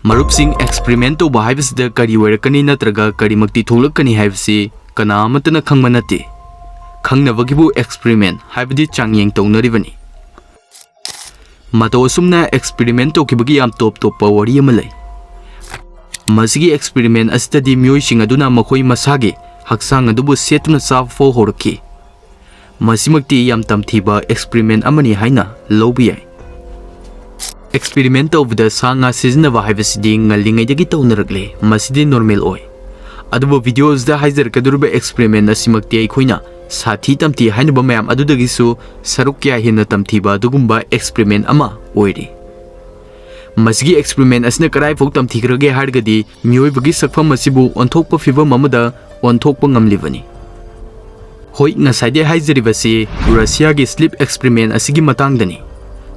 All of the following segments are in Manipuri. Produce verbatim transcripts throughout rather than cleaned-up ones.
ꯃꯔꯨꯞꯁꯤꯡ, experiment ꯇꯧꯕ ꯍꯥꯏꯕꯁꯤꯗ ꯀꯔꯤ ꯑꯣꯏꯔꯛꯀꯅꯤ ꯅꯠꯇ꯭ꯔꯒ ꯀꯔꯤꯃꯛꯇꯤ ꯊꯣꯛꯂꯛꯀꯅꯤ ꯍꯥꯏꯕꯁꯤ ꯀꯅꯥ ꯑꯃꯠꯇꯅ ꯈꯪꯕ ꯅꯠꯇꯦ꯫ ꯈꯪꯅꯕꯒꯤꯕꯨ experiment ꯍꯥꯏꯕꯗꯤ ꯆꯥꯡꯌꯦꯡ ꯇꯧꯅꯔꯤꯕꯅꯤ꯫ ꯃꯇꯧ ꯑꯁꯨꯝꯅ experiment ꯇꯧꯈꯤꯕꯒꯤ ꯌꯥꯝ ꯇꯣꯞ ꯇꯣꯞꯄ ꯋꯥꯔꯤ ꯑꯃ ꯂꯩ꯫ ꯃꯁꯤꯒꯤ experiment ꯑꯁꯤꯗꯗꯤ ꯃꯤꯑꯣꯏꯁꯤꯡ ꯑꯗꯨꯅ ꯃꯈꯣꯏ ꯃꯁꯥꯒꯤ ꯍꯛꯆꯥꯡ ꯑꯗꯨꯕꯨ ꯁꯦꯠꯇꯨꯅ ꯆꯥꯕ ꯐꯥꯎ ꯍꯧꯔꯛꯈꯤ꯫ ꯃꯁꯤꯃꯛꯇꯤ ꯌꯥꯝ ꯇꯝꯊꯤꯕ experiment ꯑꯃꯅꯤ ꯍꯥꯏꯅ ꯂꯧꯕ ꯌꯥꯏ꯫ Experiment ꯇꯧꯕꯗ ꯁꯥ ꯉꯥ ꯁꯤꯖꯤꯟꯅꯕ ꯍꯥꯏꯕꯁꯤꯗꯤ ꯉꯜꯂꯤꯉꯩꯗꯒꯤ ꯇꯧꯅꯔꯛꯂꯦ, ꯃꯁꯤꯗꯤ normal ꯑꯣꯏ꯫ ꯑꯗꯨꯕꯨ video ꯑꯁꯤꯗ ꯍꯥꯏꯖꯔꯛꯀꯗꯧꯔꯤꯕ experiment ꯑꯁꯤꯃꯛꯇꯤ ꯑꯩꯈꯣꯏꯅ ꯁꯥꯊꯤ ꯇꯝꯊꯤ ꯍꯥꯏꯅꯕ ꯃꯌꯥꯝ ꯑꯗꯨꯗꯒꯤꯁꯨ ꯁꯔꯨꯛ ꯀꯌꯥ ꯍꯦꯟꯅ ꯇꯝꯊꯤꯕ ꯑꯗꯨꯒꯨꯝꯕ experiment ꯑꯃ ꯑꯣꯏꯔꯤ꯫ ꯃꯁꯤꯒꯤ experiment ꯑꯁꯤꯅ ꯀꯗꯥꯏꯐꯥꯎ ꯇꯝꯊꯤꯈ꯭ꯔꯒꯦ ꯍꯥꯏꯔꯒꯗꯤ, ꯃꯤꯑꯣꯏꯕꯒꯤ ꯁꯛꯐꯝ ꯑꯁꯤꯕꯨ ꯑꯣꯟꯊꯣꯛꯄ ꯐꯤꯕꯝ ꯑꯃꯗ ꯑꯣꯟꯊꯣꯛꯄ ꯉꯝꯂꯤꯕꯅꯤ꯫ ꯍꯣꯏ, ꯉꯁꯥꯏꯗꯩ ꯍꯥꯏꯖꯔꯤꯕꯁꯤ ꯔꯁꯤꯌꯥꯒꯤ sleep experiment ꯑꯁꯤꯒꯤ ꯃꯇꯥꯡꯗꯅꯤ꯫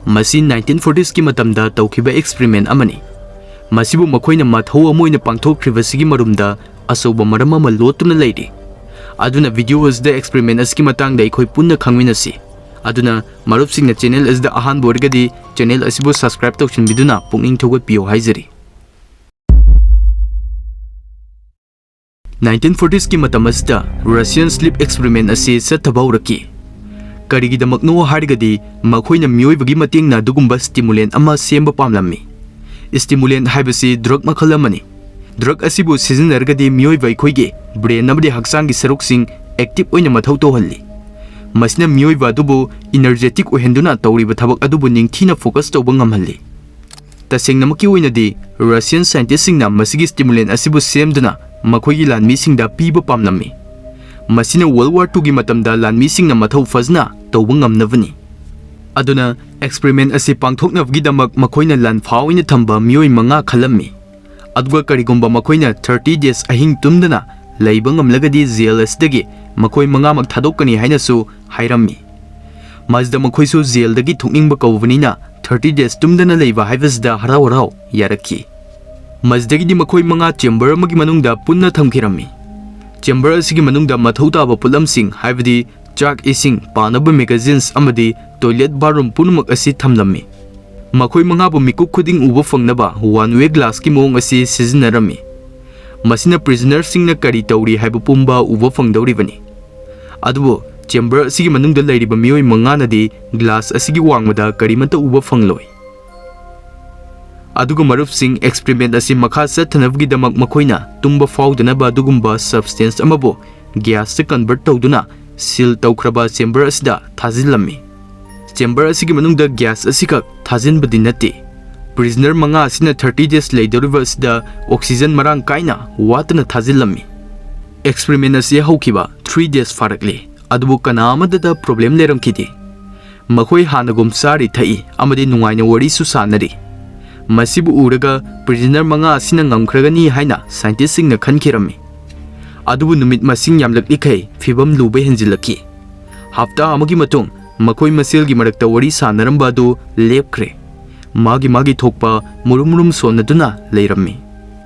ꯃꯁꯤ nineteen forties ꯀꯤ ꯃꯇꯝꯗ ꯇꯧꯈꯤꯕ experiment ꯑꯃꯅꯤ꯫ ꯃꯁꯤꯕꯨ ꯃꯈꯣꯏꯅ ꯃꯊꯧ ꯑꯃ ꯑꯣꯏꯅ ꯄꯥꯡꯊꯣꯛꯈ꯭ꯔꯤꯕꯁꯤꯒꯤ ꯃꯔꯨꯝꯗ ꯑꯆꯧꯕ ꯃꯔꯝ ꯑꯃ ꯂꯣꯠꯇꯨꯅ ꯂꯩꯔꯤ꯫ ꯑꯗꯨꯅ video ꯑꯁꯤꯗ experiment ꯑꯁꯤꯒꯤ ꯃꯇꯥꯡꯗ ꯑꯩꯈꯣꯏ ꯄꯨꯟꯅ ꯈꯪꯃꯤꯟꯅꯁꯤ꯫ ꯑꯗꯨꯅ ꯃꯔꯨꯞꯁꯤꯡꯅ channel ꯑꯁꯤꯗ ꯑꯍꯥꯟꯕ ꯑꯣꯏꯔꯒꯗꯤ channel ꯑꯁꯤꯕꯨ subscribe ꯇꯧꯁꯤꯟꯕꯤꯗꯨꯅ ꯄꯨꯛꯅꯤꯡ ꯊꯧꯒꯠꯄꯤꯌꯨ ꯍꯥꯏꯖꯔꯤ꯫ Nineteen forties ꯀꯤ ꯃꯇꯝ ꯑꯁꯤꯗ Russian sleep experiment ꯑꯁꯤ ꯆꯠꯊꯕ ꯍꯧꯔꯛꯈꯤ꯫ ꯀꯔꯤꯒꯤꯗꯃꯛꯅꯣ ꯍꯥꯏꯔꯒꯗꯤ, ꯃꯈꯣꯏꯅ ꯃꯤꯑꯣꯏꯕꯒꯤ ꯃꯇꯦꯡꯅ ꯑꯗꯨꯒꯨꯝꯕ stimulant ꯑꯃ ꯁꯦꯝꯕ ꯄꯥꯝꯂꯝꯃꯤ꯫ Stimulant ꯍꯥꯏꯕꯁꯤ drug ꯃꯈꯜ ꯑꯃꯅꯤ꯫ Drug ꯑꯁꯤꯕꯨ ꯁꯤꯖꯤꯟꯅꯔꯒꯗꯤ ꯃꯤꯑꯣꯏꯕ ꯑꯩꯈꯣꯏꯒꯤ brain ꯑꯃꯗꯤ ꯍꯛꯆꯥꯡꯒꯤ ꯁꯔꯨꯛꯁꯤꯡ active ꯑꯣꯏꯅ ꯃꯊꯧ ꯇꯧꯍꯜꯂꯤ꯫ ꯃꯁꯤꯅ ꯃꯤꯑꯣꯏꯕ ꯑꯗꯨꯕꯨ energetic ꯑꯣꯏꯍꯟꯗꯨꯅ ꯇꯧꯔꯤꯕ ꯊꯕꯛ ꯑꯗꯨꯕꯨ ꯅꯤꯡꯊꯤꯅ focus ꯇꯧꯕ ꯉꯝꯍꯜꯂꯤ꯫ ꯇꯁꯦꯡꯅꯃꯛꯀꯤ ꯑꯣꯏꯅꯗꯤ, Russian scientistꯁꯤꯡꯅ ꯃꯁꯤꯒꯤ stimulant ꯑꯁꯤꯕꯨ ꯁꯦꯝꯗꯨꯅ ꯃꯈꯣꯏꯒꯤ ꯂꯥꯟꯃꯤꯁꯤꯡꯗ ꯄꯤꯕ ꯄꯥꯝꯂꯝꯃꯤ꯫ ꯃꯁꯤꯅ World War Two ꯒꯤ ꯃꯇꯝꯗ ꯂꯥꯟꯃꯤꯁꯤꯡꯅ ꯃꯊꯧ ꯐꯖꯅ ꯇꯧꯕ ꯉꯝꯅꯕꯅꯤ꯫ ꯑꯗꯨꯅ, experiment ꯑꯁꯤ ꯄꯥꯡꯊꯣꯛꯅꯕꯒꯤꯗꯃꯛ ꯃꯈꯣꯏꯅ ꯂꯥꯟꯐꯥ ꯑꯣꯏꯅ ꯊꯝꯕ ꯃꯤꯑꯣꯏ ꯃꯉꯥ ꯈꯜꯂꯝꯃꯤ꯫ ꯑꯗꯨꯒ ꯀꯔꯤꯒꯨꯝꯕ ꯃꯈꯣꯏꯅ thirty days ꯑꯍꯤꯡ ꯇꯨꯝꯗꯅ ꯂꯩꯕ ꯉꯝꯂꯒꯗꯤ, jail ꯑꯁꯤꯗꯒꯤ ꯃꯈꯣꯏ ꯃꯉꯥꯃꯛ ꯊꯥꯗꯣꯛꯀꯅꯤ ꯍꯥꯏꯅꯁꯨ ꯍꯥꯏꯔꯝꯃꯤ꯫ ꯃꯁꯤꯗ ꯃꯈꯣꯏꯁꯨ jailꯗꯒꯤ ꯊꯣꯛꯅꯤꯡꯕ ꯀꯧꯕꯅꯤꯅ, thirty days ꯇꯨꯝꯗꯅ ꯂꯩꯕ ꯍꯥꯏꯕꯁꯤꯗ ꯍꯔꯥꯎ ꯍꯔꯥꯎ ꯌꯥꯔꯛꯈꯤ꯫ ꯃꯁꯤꯗꯒꯤꯗꯤ ꯃꯈꯣꯏ ꯃꯉꯥ chamber ꯑꯃꯒꯤ ꯃꯅꯨꯡꯗ ꯄꯨꯟꯅ ꯊꯝꯈꯤꯔꯝꯃꯤ꯫ Chamber ꯑꯁꯤꯒꯤ ꯃꯅꯨꯡꯗ ꯃꯊꯧ ꯇꯥꯕ ꯄꯣꯠꯂꯝꯁꯤꯡ, ꯍꯥꯏꯕꯗꯤ ꯆꯥꯛ, ꯏꯁꯤꯡ, ꯄꯥꯅꯕ magazines ꯑꯃꯗꯤ toilet, bathroom ꯄꯨꯝꯅꯃꯛ ꯑꯁꯤ ꯊꯝꯂꯝꯃꯤ꯫ ꯃꯈꯣꯏ ꯃꯉꯥꯕꯨ ꯃꯤꯀꯨꯞ ꯈꯨꯗꯤꯡ ꯎꯕ ꯐꯪꯅꯕ ꯋꯥꯟ ꯋꯦ ꯒ꯭ꯂꯥꯁꯀꯤ ꯃꯑꯣꯡ ꯑꯁꯤ ꯁꯤꯖꯤꯟꯅꯔꯝꯃꯤ꯫ ꯃꯁꯤꯅ ꯄ꯭ꯔꯤꯖꯅꯔꯁꯤꯡꯅ ꯀꯔꯤ ꯇꯧꯔꯤ ꯍꯥꯏꯕ ꯄꯨꯝꯕ ꯎꯕ ꯐꯪꯗꯧꯔꯤꯕꯅꯤ꯫ ꯑꯗꯨꯕꯨ ꯆꯦꯝꯕꯔ ꯑꯁꯤꯒꯤ ꯃꯅꯨꯡꯗ ꯂꯩꯔꯤꯕ ꯃꯤꯑꯣꯏ ꯃꯉꯥꯅꯗꯤ ꯒ꯭ꯂꯥꯁ ꯑꯁꯤꯒꯤ ꯋꯥꯡꯃꯗ ꯀꯔꯤꯃꯠꯇ ꯎꯕ ꯐꯪꯂꯣꯏ꯫ ꯑꯗꯨꯒ ꯃꯔꯨꯞꯁꯤꯡ, ꯑꯦꯛꯁꯄꯔꯤꯃꯦꯟ ꯑꯁꯤ ꯃꯈꯥ ꯆꯠꯊꯅꯕꯒꯤꯗꯃꯛ ꯃꯈꯣꯏꯅ ꯇꯨꯝꯕ ꯐꯥꯎꯗꯅꯕ ꯑꯗꯨꯒꯨꯝꯕ ꯁꯕꯁꯇꯦꯟꯁ ꯑꯃꯕꯨ ꯒ꯭ꯌꯥꯁꯇ ꯀꯟꯚꯔꯠ ꯇꯧꯗꯨꯅ ꯁꯤꯜ ꯇꯧꯈ꯭ꯔꯕ ꯆꯦꯝꯕꯔ ꯑꯁꯤꯗ ꯊꯥꯖꯤꯜꯂꯝꯃꯤ꯫ ꯆꯦꯝꯕꯔ ꯑꯁꯤꯒꯤ ꯃꯅꯨꯡꯗ ꯒ꯭ꯌꯥꯁ ꯑꯁꯤꯈꯛ ꯊꯥꯖꯤꯟꯕꯗꯤ ꯅꯠꯇꯦ, ꯄ꯭ꯔꯤꯖꯅꯔ ꯃꯉꯥ ꯑꯁꯤꯅ ꯊꯥꯔꯇꯤ ꯗꯦꯖ ꯂꯩꯗꯧꯔꯤꯕ ꯑꯁꯤꯗ ꯑꯣꯛꯁꯤꯖꯟ ꯃꯔꯥꯡ ꯀꯥꯏꯅ ꯋꯥꯠꯇꯅ ꯊꯥꯖꯤꯜꯂꯝꯃꯤ꯫ ꯑꯦꯛꯁꯄꯔꯤꯃꯦꯟ ꯑꯁꯤ ꯍꯧꯈꯤꯕ ꯊ꯭ꯔꯤ ꯗꯦꯖ ꯐꯥꯔꯛꯂꯤ, ꯑꯗꯨꯕꯨ ꯀꯅꯥ ꯑꯃꯠꯇꯗ ꯄ꯭ꯔꯣꯕ꯭ꯂꯦꯝ ꯂꯩꯔꯝꯈꯤꯗꯦ꯫ ꯃꯈꯣꯏ ꯍꯥꯟꯅꯒꯨꯝ ꯆꯥꯔꯤ ꯊꯛꯏ ꯑꯃꯗꯤ ꯅꯨꯡꯉꯥꯏꯅ ꯋꯥꯔꯤꯁꯨ ꯁꯥꯟꯅꯔꯤ꯫ ꯃꯁꯤꯕꯨ ꯎꯔꯒ ꯄ꯭ꯔꯤꯖꯅꯔ ꯃꯉꯥ ꯑꯁꯤꯅ ꯉꯝꯈ꯭ꯔꯒꯅꯤ ꯍꯥꯏꯅ ꯁꯥꯏꯟꯇꯤꯁꯁꯤꯡꯅ ꯈꯟꯈꯤꯔꯝꯃꯤ꯫ ꯑꯗꯨꯕꯨ ꯅꯨꯃꯤꯠ ꯃꯁꯤꯡ ꯌꯥꯝꯂꯛꯂꯤꯈꯩ ꯐꯤꯕꯝ ꯂꯨꯕ ꯍꯦꯟꯖꯤꯜꯂꯛꯈꯤ꯫ ꯍꯞꯇꯥ ꯑꯃꯒꯤ ꯃꯇꯨꯡ ꯃꯈꯣꯏ ꯃꯁꯦꯜꯒꯤ ꯃꯔꯛꯇ ꯋꯥꯔꯤ ꯁꯥꯟꯅꯔꯝꯕ ꯑꯗꯨ ꯂꯦꯞꯈ꯭ꯔꯦ꯫ ꯃꯥꯒꯤ ꯃꯥꯒꯤ ꯊꯣꯛꯄ ꯃꯨꯔꯨꯝ ꯃꯨꯔꯨꯝ ꯁꯣꯟꯅꯗꯨꯅ ꯂꯩꯔꯝꯃꯤ꯫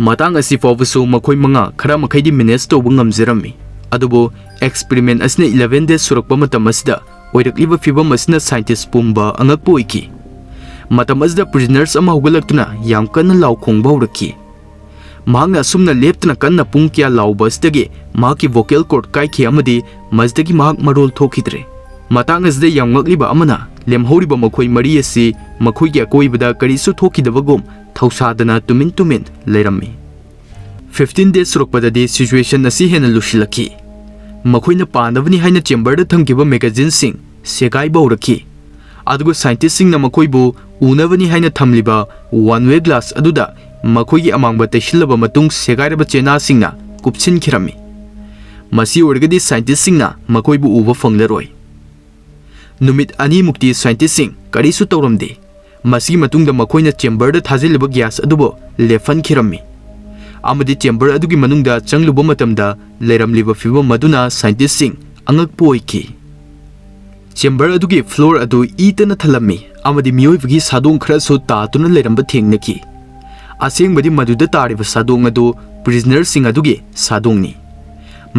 ꯃꯇꯥꯡ ꯑꯁꯤ ꯐꯥꯎꯕꯁꯨ ꯃꯈꯣꯏ ꯃꯉꯥ ꯈꯔ ꯃꯈꯩꯗꯤ ꯃꯦꯅꯦꯖ ꯇꯧꯕ ꯉꯝꯖꯔꯝꯃꯤ꯫ ꯑꯗꯨꯕꯨ ꯑꯦꯛꯁꯄꯔꯤꯃꯦꯟ ꯑꯁꯤꯅ ꯏꯂꯦꯚꯦꯟ ꯗꯦꯖ ꯁꯨꯔꯛꯄ ꯃꯇꯝ ꯑꯁꯤꯗ ꯑꯣꯏꯔꯛꯂꯤꯕ ꯐꯤꯕꯝ ꯑꯁꯤꯅ ꯁꯥꯏꯟꯇꯤꯁ ꯄꯨꯝꯕ ꯑꯉꯛꯄ ꯑꯣꯏꯈꯤ꯫ ꯃꯇꯝ ꯑꯁꯤꯗ ꯄ꯭ꯔꯤꯖꯅꯔꯁ ꯑꯃ ꯍꯧꯒꯠꯂꯛꯇꯨꯅ ꯌꯥꯝ ꯀꯟꯅ ꯂꯥꯎ ꯈꯣꯡꯕ ꯍꯧꯔꯛꯈꯤ꯫ ꯃꯍꯥꯛꯅ ꯑꯁꯨꯝꯅ ꯂꯦꯞꯇꯅ ꯀꯟꯅ ꯄꯨꯡ ꯀꯌꯥ ꯂꯥꯎꯕ ꯑꯁꯤꯗꯒꯤ ꯃꯍꯥꯛꯀꯤ ꯚꯣꯀꯦꯜ ꯀꯣꯔꯗ ꯀꯥꯏꯈꯤ ꯑꯃꯗꯤ ꯃꯁꯤꯗꯒꯤ ꯃꯍꯥꯛ ꯃꯔꯣꯜ ꯊꯣꯛꯈꯤꯗ꯭ꯔꯦ꯫ ꯃꯇꯥꯡ ꯑꯁꯤꯗ ꯌꯥꯝ ꯉꯛꯂꯤꯕ ꯑꯃꯅ, ꯂꯦꯝꯍꯧꯔꯤꯕ ꯃꯈꯣꯏ ꯃꯔꯤ ꯑꯁꯤ ꯃꯈꯣꯏꯒꯤ ꯑꯀꯣꯏꯕꯗ ꯀꯔꯤꯁꯨ ꯊꯣꯛꯈꯤꯗꯕꯒꯨꯝ ꯊꯧꯁꯥꯗꯅ ꯇꯨꯃꯤꯟ ꯇꯨꯃꯤꯟ ꯂꯩꯔꯝꯃꯤ꯫ ꯐꯤꯐꯇꯤꯟ ꯗꯦꯖ ꯁꯨꯔꯛꯄꯗꯗꯤ ꯁꯤꯆꯨꯋꯦꯁꯟ ꯑꯁꯤ ꯍꯦꯟꯅ ꯂꯨꯁꯤꯜꯂꯛꯈꯤ꯫ ꯃꯈꯣꯏꯅ ꯄꯥꯟꯅꯕꯅꯤ ꯍꯥꯏꯅ ꯆꯦꯝꯕꯔꯗ ꯊꯝꯈꯤꯕ ꯃꯦꯒꯥꯖꯤꯟꯁꯤꯡ ꯁꯦꯒꯥꯏꯕ ꯍꯧꯔꯛꯈꯤ꯫ ꯑꯗꯨꯒ ꯁꯥꯏꯟꯇꯤꯁꯁꯤꯡꯅ ꯃꯈꯣꯏꯕꯨ ꯎꯅꯕꯅꯤ ꯍꯥꯏꯅ ꯊꯝꯂꯤꯕ ꯋꯥꯟ ꯋꯦ ꯒ꯭ꯂꯥꯁ ꯑꯗꯨꯗ ꯃꯈꯣꯏꯒꯤ ꯑꯃꯥꯡꯕ ꯇꯩꯁꯤꯜꯂꯕ ꯃꯇꯨꯡ ꯁꯦꯒꯥꯏꯔꯕ ꯆꯦꯅꯥꯁꯤꯡꯅ ꯀꯨꯞꯁꯤꯟꯈꯤꯔꯝꯃꯤ꯫ ꯃꯁꯤ ꯑꯣꯏꯔꯒꯗꯤ ꯁꯥꯏꯟꯇꯤꯁꯁꯤꯡꯅ ꯃꯈꯣꯏꯕꯨ ꯎꯕ ꯐꯪꯂꯔꯣꯏ꯫ ꯅꯨꯃꯤꯠ ꯑꯅꯤꯃꯨꯛꯇꯤ ꯁꯥꯏꯟꯇꯤꯁꯁꯤꯡ ꯀꯔꯤꯁꯨ ꯇꯧꯔꯝꯗꯦ꯫ ꯃꯁꯤꯒꯤ ꯃꯇꯨꯡꯗ ꯃꯈꯣꯏꯅ ꯆꯦꯝꯕꯔꯗ ꯊꯥꯖꯤꯜꯂꯤꯕ ꯒ꯭ꯌꯥꯁ ꯑꯗꯨꯕꯨ ꯂꯦꯞꯍꯟꯈꯤꯔꯝꯃꯤ꯫ ꯑꯃꯗꯤ ꯆꯦꯝꯕꯔ ꯑꯗꯨꯒꯤ ꯃꯅꯨꯡꯗ ꯆꯪꯂꯨꯕ ꯃꯇꯝꯗ ꯂꯩꯔꯝꯂꯤꯕ ꯐꯤꯕꯝ ꯑꯗꯨꯅ ꯁꯥꯏꯟꯇꯤꯁꯁꯤꯡ ꯑꯉꯛꯄ ꯑꯣꯏꯈꯤ꯫ ꯆꯦꯝꯕꯔ ꯑꯗꯨꯒꯤ ꯐ꯭ꯂꯣꯔ ꯑꯗꯨ ꯏꯇꯅ ꯊꯜꯂꯝꯃꯤ ꯑꯃꯗꯤ ꯃꯤꯑꯣꯏꯕꯒꯤ ꯁꯥꯗꯣꯡ ꯈꯔꯁꯨ ꯇꯥꯗꯨꯅ ꯂꯩꯔꯝꯕ ꯊꯦꯡꯅꯈꯤ꯫ ꯑꯁꯦꯡꯕꯗꯤ ꯃꯗꯨꯗ ꯇꯥꯔꯤꯕ ꯁꯥꯗꯣꯡ ꯑꯗꯨ ꯄ꯭ꯔꯤꯖꯅꯔꯁꯤꯡ ꯑꯗꯨꯒꯤ ꯁꯥꯗꯣꯡꯅꯤ꯫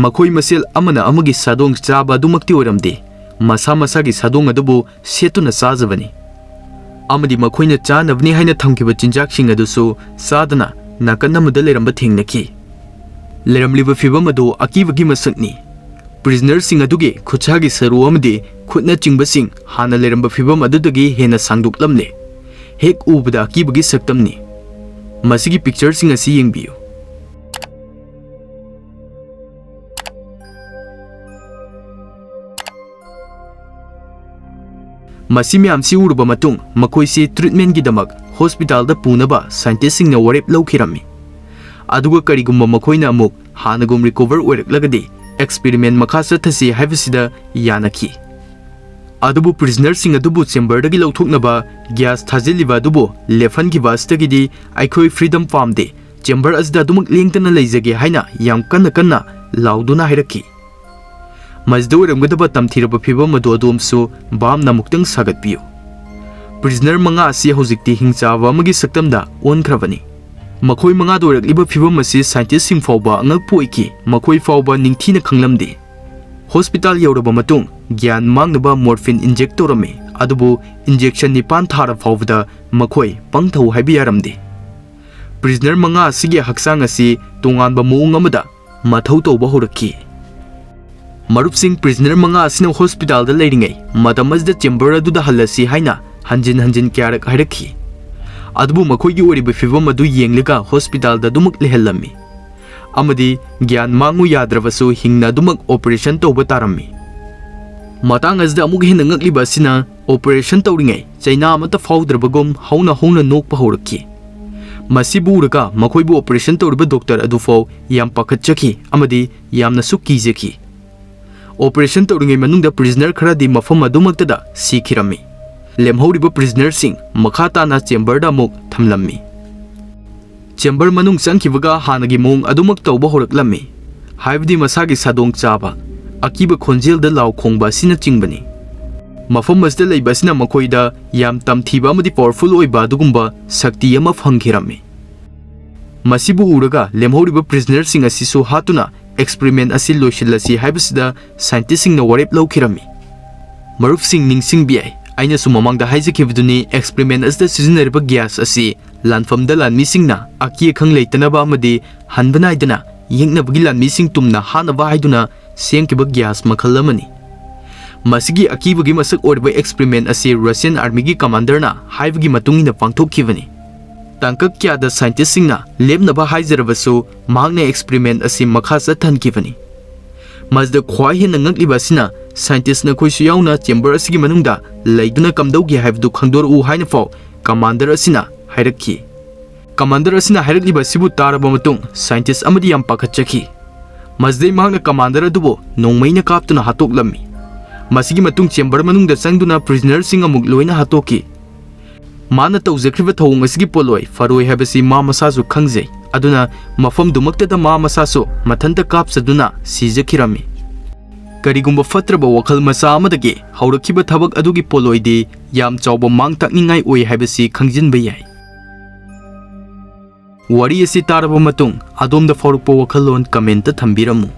ꯃꯈꯣꯏ ꯃꯁꯦꯜ ꯑꯃꯅ ꯑꯃꯒꯤ ꯁꯥꯗꯣꯡ ꯆꯥꯕ ꯑꯗꯨꯃꯛꯇꯤ ꯑꯣꯏꯔꯝꯗꯦ, ꯃꯁꯥ ꯃꯁꯥꯒꯤ ꯁꯥꯗꯣꯡ ꯑꯗꯨꯕꯨ ꯁꯦꯠꯇꯨꯅ ꯆꯥꯖꯕꯅꯤ꯫ ꯑꯃꯗꯤ ꯃꯈꯣꯏꯅ ꯆꯥꯅꯕꯅꯤ ꯍꯥꯏꯅ ꯊꯝꯈꯤꯕ ꯆꯤꯟꯖꯥꯛꯁꯤꯡ ꯑꯗꯨꯁꯨ ꯆꯥꯗꯅ ꯅꯥꯀꯟ ꯑꯃꯗ ꯂꯩꯔꯝꯕ ꯊꯦꯡꯅꯈꯤ꯫ ꯂꯩꯔꯝꯂꯤꯕ ꯐꯤꯚꯝ ꯑꯗꯨ ꯑꯀꯤꯕꯒꯤ ꯃꯁꯛꯅꯤ꯫ ꯄ꯭ꯔꯤꯖꯅꯔꯁꯤꯡ ꯑꯗꯨꯒꯤ ꯈꯨꯠꯁꯥꯒꯤ ꯁꯔꯨ ꯑꯃꯗꯤ ꯈꯨꯠꯅꯆꯤꯡꯕꯁꯤꯡ ꯍꯥꯟꯅ ꯂꯩꯔꯝꯕ ꯐꯤꯚꯝ ꯑꯗꯨꯗꯒꯤ ꯍꯦꯟꯅ ꯁꯥꯡꯗꯣꯛꯂꯝꯂꯦ꯫ ꯍꯦꯛ ꯎꯕꯗ ꯑꯀꯤꯕꯒꯤ ꯁꯛꯇꯝꯅꯤ꯫ ꯃꯁꯤꯒꯤ ꯄꯤꯛꯆꯔꯁꯤꯡ ꯑꯁꯤ ꯌꯦꯡꯕꯤꯌꯨ꯫ ꯃꯁꯤ ꯃꯌꯥꯝꯁꯤ ꯎꯔꯕ ꯃꯇꯨꯡ ꯃꯈꯣꯏꯁꯤ ꯇ꯭ꯔꯤꯠꯃꯦꯟꯒꯤꯗꯃꯛ ꯍꯣꯁꯄꯤꯇꯥꯜꯗ ꯄꯨꯅꯕ ꯁꯥꯏꯟꯇꯤꯁꯁꯤꯡꯅ ꯋꯥꯔꯦꯞ ꯂꯧꯈꯤꯔꯝꯃꯤ꯫ ꯑꯗꯨꯒ ꯀꯔꯤꯒꯨꯝꯕ ꯃꯈꯣꯏꯅ ꯑꯃꯨꯛ ꯍꯥꯟꯅꯒꯨꯝ ꯔꯤꯀꯣꯚꯔ ꯑꯣꯏꯔꯛꯂꯒꯗꯤ ꯑꯦꯛꯁꯄꯦꯔꯤꯃꯦꯟ ꯃꯈꯥ ꯆꯠꯊꯁꯤ ꯍꯥꯏꯕꯁꯤꯗ ꯌꯥꯅꯈꯤ꯫ ꯑꯗꯨꯕꯨ ꯄ꯭ꯔꯤꯖꯅꯔꯁꯤꯡ ꯑꯗꯨꯕꯨ ꯆꯦꯝꯕꯔꯗꯒꯤ ꯂꯧꯊꯣꯛꯅꯕ ꯒ꯭ꯌꯥꯁ ꯊꯥꯖꯤꯜꯂꯤꯕ ꯑꯗꯨꯕꯨ ꯂꯦꯞꯍꯟꯈꯤꯕ ꯑꯁꯤꯗꯒꯤꯗꯤ ꯑꯩꯈꯣꯏ ꯐ꯭ꯔꯤꯗꯝ ꯄꯥꯝꯗꯦ, ꯆꯦꯝꯕꯔ ꯑꯁꯤꯗ ꯑꯗꯨꯃꯛ ꯂꯦꯡꯗꯅ ꯂꯩꯖꯒꯦ ꯍꯥꯏꯅ ꯌꯥꯝ ꯀꯟꯅ ꯀꯟꯅ ꯂꯥꯎꯗꯨꯅ ꯍꯥꯏꯔꯛꯈꯤ꯫ ꯃꯁꯤꯗ ꯑꯣꯏꯔꯝꯒꯗꯕ ꯇꯝꯊꯤꯔꯕ ꯐꯤꯚꯝ ꯑꯗꯨ ꯑꯗꯣꯝꯁꯨ ꯚꯥꯞꯅ ꯑꯃꯨꯛꯇꯪ ꯁꯥꯒꯠꯄꯤꯌꯨ꯫ ꯄ꯭ꯔꯤꯖꯅꯔ ꯃꯉꯥ ꯑꯁꯤ ꯍꯧꯖꯤꯛꯇꯤ ꯍꯤꯡꯆꯥꯕ ꯑꯃꯒꯤ ꯁꯛꯇꯝꯗ ꯑꯣꯟꯈ꯭ꯔꯕꯅꯤ꯫ ꯃꯈꯣꯏ ꯃꯉꯥꯗ ꯑꯣꯏꯔꯛꯂꯤꯕ ꯐꯤꯚꯝ ꯑꯁꯤ ꯁꯥꯏꯟꯇꯤꯁꯁꯤꯡ ꯐꯥꯎꯕ ꯑꯉꯛꯄ ꯑꯣꯏꯈꯤ, ꯃꯈꯣꯏ ꯐꯥꯎꯕ ꯅꯤꯡꯊꯤꯅ ꯈꯪꯂꯝꯗꯦ꯫ ꯍꯣꯁꯄꯤꯇꯥꯜ ꯌꯧꯔꯕ ꯃꯇꯨꯡ ꯒ꯭ꯌꯥꯟ ꯃꯥꯡꯅꯕ ꯃꯣꯔꯐꯤꯟ ꯏꯟꯖꯦꯛ ꯇꯧꯔꯝꯃꯤ, ꯑꯗꯨꯕꯨ ꯏꯟꯖꯦꯛꯁꯟ ꯅꯤꯄꯥꯟ ꯊꯥꯔ ꯐꯥꯎꯕꯗ ꯃꯈꯣꯏ ꯄꯪꯊꯧ ꯍꯥꯏꯕ ꯌꯥꯔꯝꯗꯦ꯫ ꯄ꯭ꯔꯤꯖꯅꯔ ꯃꯉꯥ ꯑꯁꯤꯒꯤ ꯍꯛꯆꯥꯡ ꯑꯁꯤ ꯇꯣꯉꯥꯟꯕ ꯃꯑꯣꯡ ꯑꯃꯗ ꯃꯊꯧ ꯇꯧꯕ ꯍꯧꯔꯛꯈꯤ꯫ ꯃꯔꯨꯞꯁꯤꯡ, ꯄ꯭ꯔꯤꯖꯅꯔ ꯃꯉꯥ ꯑꯁꯤꯅ ꯍꯣꯁꯄꯤꯇꯥꯜꯗ ꯂꯩꯔꯤꯉꯩ ꯃꯇꯝ ꯑꯁꯤꯗ ꯆꯦꯝꯕꯔ ꯑꯗꯨꯗ ꯍꯜꯂꯁꯤ ꯍꯥꯏꯅ ꯍꯟꯖꯤꯟ ꯍꯟꯖꯤꯟ ꯀꯌꯥꯔꯛ ꯍꯥꯏꯔꯛꯈꯤ꯫ ꯑꯗꯨꯕꯨ ꯃꯈꯣꯏꯒꯤ ꯑꯣꯏꯔꯤꯕ ꯐꯤꯚꯝ ꯑꯗꯨ ꯌꯦꯡꯂꯒ ꯍꯣꯁꯄꯤꯇꯥꯜꯗ ꯑꯗꯨꯃꯛ ꯂꯩꯍꯜꯂꯝꯃꯤ꯫ ꯑꯃꯗꯤ ꯒ꯭ꯌꯥꯟ ꯃꯥꯡꯉꯨ ꯌꯥꯗ꯭ꯔꯕꯁꯨ ꯍꯤꯡꯅ ꯑꯗꯨꯃꯛ ꯑꯣꯄꯔꯦꯁꯟ ꯇꯧꯕ ꯇꯥꯔꯝꯃꯤ꯫ ꯃꯇꯥꯡ ꯑꯁꯤꯗ ꯑꯃꯨꯛ ꯍꯦꯟꯅ ꯉꯛꯂꯤꯕ ꯑꯁꯤꯅ, ꯑꯣꯄꯔꯦꯁꯟ ꯇꯧꯔꯤꯉꯩ ꯆꯩꯅꯥ ꯑꯃꯠꯇ ꯐꯥꯎꯗ꯭ꯔꯕꯒꯨꯝ ꯍꯧꯅ ꯍꯧꯅ ꯅꯣꯛꯄ ꯍꯧꯔꯛꯈꯤ꯫ ꯃꯁꯤꯕꯨ ꯎꯔꯒ ꯃꯈꯣꯏꯕꯨ ꯑꯣꯄꯔꯦꯁꯟ ꯇꯧꯔꯤꯕ ꯗꯣꯛꯇꯔ ꯑꯗꯨꯐꯥꯎ ꯌꯥꯝ ꯄꯥꯈꯠꯆꯈꯤ ꯑꯃꯗꯤ ꯌꯥꯝꯅꯁꯨ ꯀꯤꯖꯈꯤ꯫ ꯑꯣꯄꯔꯦꯁꯟ ꯇꯧꯔꯤꯉꯩ ꯃꯅꯨꯡꯗ ꯄ꯭ꯔꯤꯖꯅꯔ ꯈꯔꯗꯤ ꯃꯐꯝ ꯑꯗꯨꯃꯛꯇꯗ ꯁꯤꯈꯤꯔꯝꯃꯤ꯫ ꯂꯦꯝꯍꯧꯔꯤꯕ ꯄ꯭ꯔꯤꯖꯅꯔꯁꯤꯡ ꯃꯈꯥ ꯇꯥꯅ ꯆꯦꯝꯕꯔꯗ ꯑꯃꯨꯛ ꯊꯝꯂꯝꯃꯤ꯫ ꯆꯦꯝꯕꯔ ꯃꯅꯨꯡ ꯆꯪꯈꯤꯕꯒ ꯍꯥꯟꯅꯒꯤ ꯃꯑꯣꯡ ꯑꯗꯨꯃꯛ ꯇꯧꯕ ꯍꯧꯔꯛꯂꯝꯃꯤ, ꯍꯥꯏꯕꯗꯤ ꯃꯁꯥꯒꯤ ꯁꯥꯗꯣꯡ ꯆꯥꯕ, ꯑꯀꯤꯕ ꯈꯣꯟꯖꯦꯜꯗ ꯂꯥꯎ ꯈꯣꯡꯕ ꯑꯁꯤꯅꯆꯤꯡꯕꯅꯤ꯫ ꯃꯐꯝ ꯑꯁꯤꯗ ꯂꯩꯕ ꯑꯁꯤꯅ ꯃꯈꯣꯏꯗ ꯌꯥꯝ ꯇꯝꯊꯤꯕ ꯑꯃꯗꯤ ꯄꯥꯋꯔꯐꯨꯜ ꯑꯣꯏꯕ ꯑꯗꯨꯒꯨꯝꯕ ꯁꯛꯇꯤ ꯑꯃ ꯐꯪꯈꯤꯔꯝꯃꯤ꯫ ꯃꯁꯤꯕꯨ ꯎꯔꯒ ꯂꯦꯝꯍꯧꯔꯤꯕ ꯄ꯭ꯔꯤꯖꯅꯔꯁꯤꯡ ꯑꯁꯤꯁꯨ ꯍꯥꯠꯇꯨꯅ ꯑꯦꯛꯁꯄꯦꯔꯤꯃꯦꯟ ꯑꯁꯤ ꯂꯣꯏꯁꯤꯜꯂꯁꯤ ꯍꯥꯏꯕꯁꯤꯗ ꯁꯥꯏꯟꯇꯤꯁꯁꯤꯡꯅ ꯋꯥꯔꯦꯞ ꯂꯧꯈꯤꯔꯝꯃꯤ꯫ ꯃꯔꯨꯞꯁꯤꯡ ꯅꯤꯡꯁꯤꯡꯕ ꯌꯥꯏ, ꯑꯩꯅꯁꯨ ꯃꯃꯥꯡꯗ ꯍꯥꯏꯖꯈꯤꯕꯗꯨꯅꯤ, experiment ꯑꯁꯤꯗ ꯁꯤꯖꯤꯟꯅꯔꯤꯕ gas ꯑꯁꯤ ꯂꯥꯟꯐꯝꯗ ꯂꯥꯟꯃꯤꯁꯤꯡꯅ ꯑꯀꯤ ꯑꯈꯪ ꯂꯩꯇꯅꯕ ꯑꯃꯗꯤ ꯍꯟꯕ ꯅꯥꯏꯗꯅ ꯌꯦꯛꯅꯕꯒꯤ ꯂꯥꯟꯃꯤꯁꯤꯡ ꯇꯨꯝꯅ ꯍꯥꯠꯅꯕ ꯍꯥꯏꯗꯨꯅ ꯁꯦꯝꯈꯤꯕ gas ꯃꯈꯜ ꯑꯃꯅꯤ꯫ ꯃꯁꯤꯒꯤ ꯑꯀꯤꯕꯒꯤ ꯃꯁꯛ ꯑꯣꯏꯔꯤꯕ experiment ꯑꯁꯤ Russian armyꯒꯤ commanderꯅ ꯍꯥꯏꯕꯒꯤ ꯃꯇꯨꯡ ꯏꯟꯅ ꯄꯥꯡꯊꯣꯛꯈꯤꯕꯅꯤ꯫ ꯇꯥꯡꯀꯛ ꯀꯌꯥꯗ scientistꯁꯤꯡꯅ ꯂꯦꯞꯅꯕ ꯍꯥꯏꯖꯔꯕꯁꯨ, ꯃꯍꯥꯛꯅ experiment ꯑꯁꯤ ꯃꯈꯥ ꯆꯠꯊꯟꯈꯤꯕꯅꯤ꯫ ꯃꯁꯤꯗ ꯈ꯭ꯋꯥꯏ ꯍꯦꯟꯅ ꯉꯛꯂꯤꯕ ꯑꯁꯤꯅ, scientist ꯅꯈꯣꯏꯁꯨ ꯌꯥꯎꯅ chamber ꯑꯁꯤꯒꯤ ꯃꯅꯨꯡꯗ ꯂꯩꯗꯨꯅ ꯀꯝꯗꯧꯒꯦ ꯍꯥꯏꯕꯗꯨ ꯈꯪꯗꯣꯔꯛꯎ ꯍꯥꯏꯅ ꯐꯥꯎ commander ꯑꯁꯤꯅ ꯍꯥꯏꯔꯛꯈꯤ꯫ Commander ꯑꯁꯤꯅ ꯍꯥꯏꯔꯛꯂꯤꯕ ꯑꯁꯤꯕꯨ ꯇꯥꯔꯕ ꯃꯇꯨꯡ, scientist ꯑꯃꯗꯤ ꯌꯥꯝ ꯄꯥꯈꯠꯆꯈꯤ꯫ ꯃꯁꯤꯗꯩ ꯃꯍꯥꯛꯅ commander ꯑꯗꯨꯕꯨ ꯅꯣꯡꯃꯩꯅ ꯀꯥꯞꯇꯨꯅ ꯍꯥꯠꯇꯣꯛꯂꯝꯃꯤ꯫ ꯃꯁꯤꯒꯤ ꯃꯇꯨꯡ chamber ꯃꯅꯨꯡꯗ ꯆꯪꯗꯨꯅ prisonerꯁꯤꯡ ꯑꯃꯨꯛ ꯂꯣꯏꯅ ꯍꯥꯠꯇꯣꯛꯈꯤ꯫ ꯃꯥꯅ ꯇꯧꯖꯈ꯭ꯔꯤꯕ ꯊꯧꯑꯣꯡ ꯑꯁꯤꯒꯤ ꯄꯣꯠꯂꯣꯏ ꯐꯔꯣꯏ ꯍꯥꯏꯕꯁꯤ ꯃꯥ ꯃꯁꯥꯁꯨ ꯈꯪꯖꯩ꯫ ꯑꯗꯨꯅ ꯃꯐꯝꯗꯨꯃꯛꯇꯗ ꯃꯥ ꯃꯁꯥꯁꯨ ꯃꯊꯟꯇ ꯀꯥꯞꯆꯗꯨꯅ ꯁꯤꯖꯈꯤꯔꯝꯃꯤ꯫ ꯀꯔꯤꯒꯨꯝꯕ ꯐꯠꯇ꯭ꯔꯕ ꯋꯥꯈꯜ ꯃꯆꯥ ꯑꯃꯗꯒꯤ ꯍꯧꯔꯛꯈꯤꯕ ꯊꯕꯛ ꯑꯗꯨꯒꯤ ꯄꯣꯠꯂꯣꯏꯗꯤ ꯌꯥꯝ ꯆꯥꯎꯕ ꯃꯥꯡ ꯇꯥꯛꯅꯤꯡꯉꯥꯏ ꯑꯣꯏ ꯍꯥꯏꯕꯁꯤ ꯈꯪꯖꯤꯟꯕ ꯌꯥꯏ꯫ ꯋꯥꯔꯤ ꯑꯁꯤ ꯇꯥꯔꯕ ꯃꯇꯨꯡ ꯑꯗꯣꯝꯗ ꯐꯥꯎꯔꯛꯄ ꯋꯥꯈꯜꯂꯣꯟ commentꯇ ꯊꯝꯕꯤꯔꯝꯃꯨ꯫